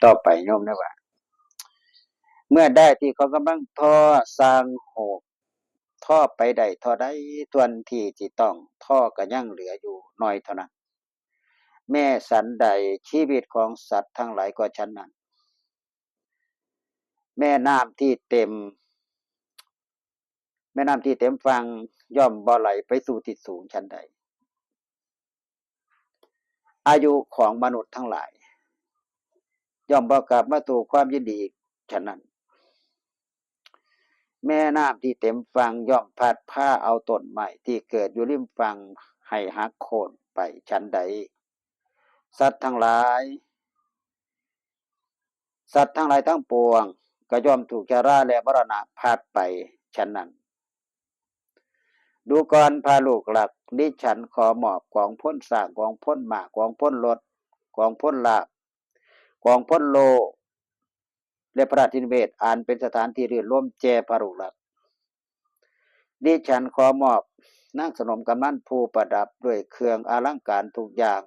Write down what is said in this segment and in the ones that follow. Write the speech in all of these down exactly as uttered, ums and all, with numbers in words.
ต่อไปโยมนะว่า เมื่อได้ที่เขากำลังทอ สร้างโหกทอไปได้เท่าใด ส่วนที่สิต้องทอก็ยังเหลืออยู่น้อยเท่านั้น แม้ฉันใดชีวิตของสัตว์ทั้งหลายก็ฉันนั้น แม่น้ำที่เต็ม แม่น้ำที่เต็มฝั่งย่อมบ่ไหลไปสู่ที่สูงฉันใด อายุของมนุษย์ทั้งหลาย ย่อมบ่กลับมาสู่ความยินดีอีกฉะนั้น แม่น้ำที่เต็มฝั่งย่อมพัดพาเอาต้นไม้ที่เกิดอยู่ริมฝั่งให้หักโค่นไปฉันใด สัตว์ทั้งหลาย สัตว์ทั้งหลายทั้งปวงก็ย่อมถูกชราและมรณะพัดไปฉันนั้น ดูก่อนพาลูกหลัก ดิฉันขอมอบกองพลช้าง กองพลม้า กองพลรถ กองพลลาบ กองพลโล่ และพระราชนิเวศน์อันเป็นสถานที่รื่นรมย์แก่พาลูกหลัก ดิฉันขอมอบนางสนมกำนันผู้ประดับด้วยเครื่องอลังการทุกอย่าง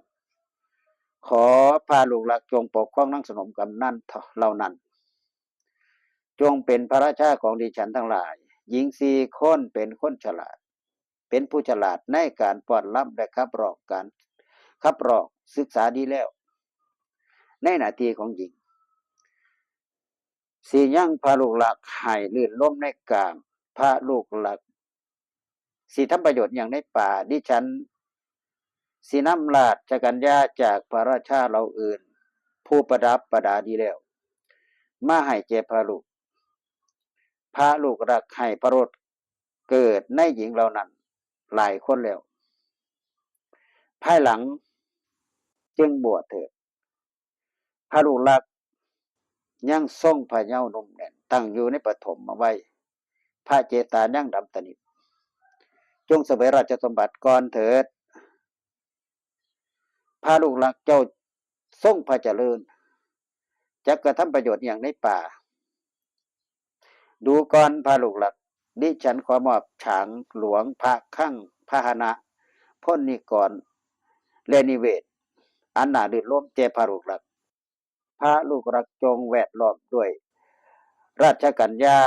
ขอพาลูกหลักจงปกครองนางสนมกำนันเหล่านั้น จงเป็นพระราชาของดิฉันทั้งหลาย หญิงสี่คนเป็นคนฉลาด เป็นผู้ฉลาดในการฟ้อนรำและขับร้อง การขับร้อง ศึกษาดีแล้ว ในหน้าที่ของหญิง สิยังพาลูกหลักให้ลื่นรมย์ในกาม พาลูกหลักสิทำประโยชน์อย่างในป่า ดิฉันสินำราชกัญญาจากพระราชาเหล่าอื่น ผู้ประดับประดาดีแล้ว มาให้แก่พาลูก พาลูกหลักให้พระโอรสเกิดในหญิงเหล่านั้นหลายคนแล้ว ภายหลังจึงบวชเถิด พาลูกหลักยังทรงพระเยาว์หนุ่มแน่น ตั้งอยู่ในปฐมวัย พระเจตายังดำสนิท จงเสวยราชสมบัติก่อนเถิด พาลูกหลักเจ้าทรงพระเจริญ จักกระทำประโยชน์อย่างในป่า ดูก่อนพาลูกหลัก ดิฉันขอมอบฉางหลวง พระคลัง พาหนะ พลนิกร และนิเวศน์ อันน่ารื่นรมย์แก่พาลูกหลัก พาลูกหลักจงแวดล้อมด้วยราชกัญญา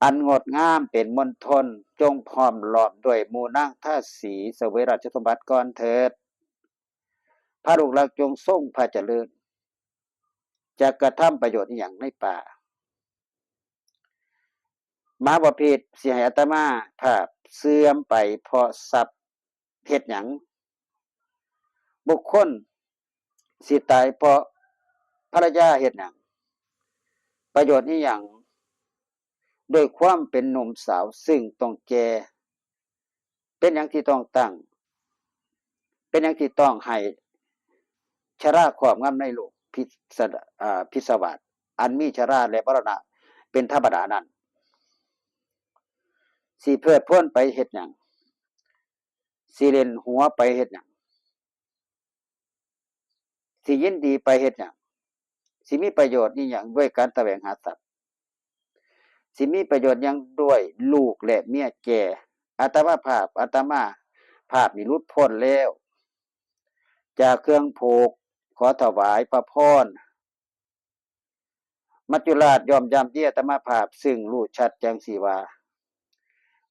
อันงดงามเป็นมณฑล จงพร้อมล้อมด้วยหมู่นางทาสี เสวยราชสมบัติก่อนเถิด พาลูกหลักจงทรงพระเจริญ จักกระทำประโยชน์อหย่างในป่า มหาบพิตรสิให้อาตมาภาพเสื่อมไปเพราะทรัพย์เฮ็ดหยัง บุคคลสิตายเพราะภรรยาเฮ็ดหยัง ประโยชน์อหย่าง ด้วยความเป็นหนุ่มสาวซึ่งต้องแก่ เป็นหยังที่ต้องตั้ง เป็นหยังที่ต้องให้ชราครอบงำในโลกพิสด- อ่า พิศวาส อันมีชราและมรณะเป็นธรรมดานั้น สิเพลิดเพลินไปเฮ็ดหยัง สิเล่นหัวไปเฮ็ดหยัง สิยินดีไปเฮ็ดหยัง สิมีประโยชน์อีหยังด้วยการแสวงหาทรัพย์ สิมีประโยชน์หยังด้วยลูกและเมียแก่ อาตมาภาพ อาตมาภาพนี่หลุดพ้นแล้ว จากเครื่องผูก ขอถวายพระพร มัจจุราชย่อมย้ำยีอาตมาภาพ ซึ่งรู้ชัดแจ้งสิว่า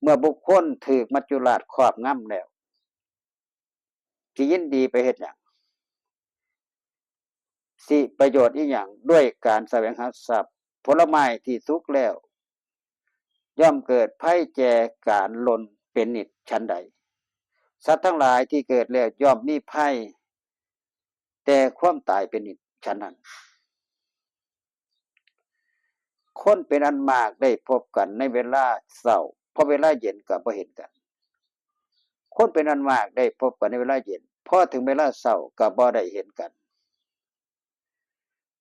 เมื่อบุคคลถูกมัจจุราชครอบงำแล้ว สิยินดีไปเฮ็ดหยัง สิประโยชน์อีหยังด้วยการแสวงหาทรัพย์ ผลไม้ที่สุกแล้ว ย่อมเกิดภัยแก่การหล่นเป็นนิจฉันใด สัตว์ทั้งหลายที่เกิดแล้วย่อมมีภัย แต่ความตายเป็นนิจฉันนั้น คนเป็นอันมากได้พบกันในเวลาเช้า พอเวลาเย็นก็บ่เห็นกัน คนเป็นอันมากได้พบกันในเวลาเย็น พอถึงเวลาเช้าก็บ่ได้เห็นกัน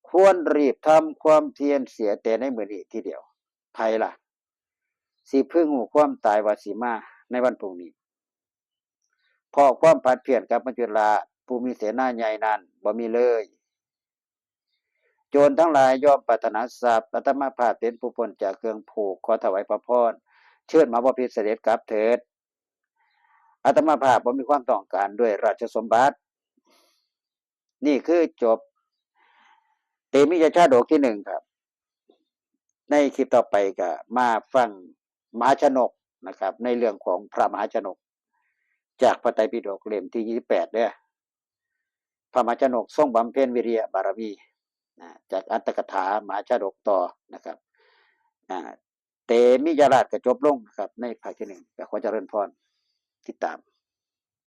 ควรรีบทำความเพียรเสียแต่ในมื้อนี้ทีเดียว ไผล่ะ สิพึงรู้ความตายว่าสิมาในวันพรุ่งนี้ เพราะความผัดเพี้ยนกับมัจจุราชผู้มีเสนาใหญ่นั้นบ่มีเลย โจรทั้งหลายย่อมปรารถนาทรัพย์ อาตมาภาพเป็นผู้พ้นจากเครื่องผูก ขอถวายพระพร เชิญมหาบพิตรเสด็จกลับเถิด อาตมาภาพบ่มีความต้องการด้วยราชสมบัติ นี่คือจบ เตมิยชาดกที่หนึ่งครับ ในคลิปต่อไปก็มาฟังมหาชนกนะครับ ในเรื่องของพระมหาชนก จากพระไตรปิฎกเล่มที่ยี่สิบแปดเด้อ พระมหาชนกทรงบำเพ็ญวิริยะบารมีนะ จากอัตถกถามหาชนกต่อนะครับ อ่า เตมิยราชก็จบลงนะครับ ในภาคที่หนึ่ง ก็ขอเจริญพร ติดตาม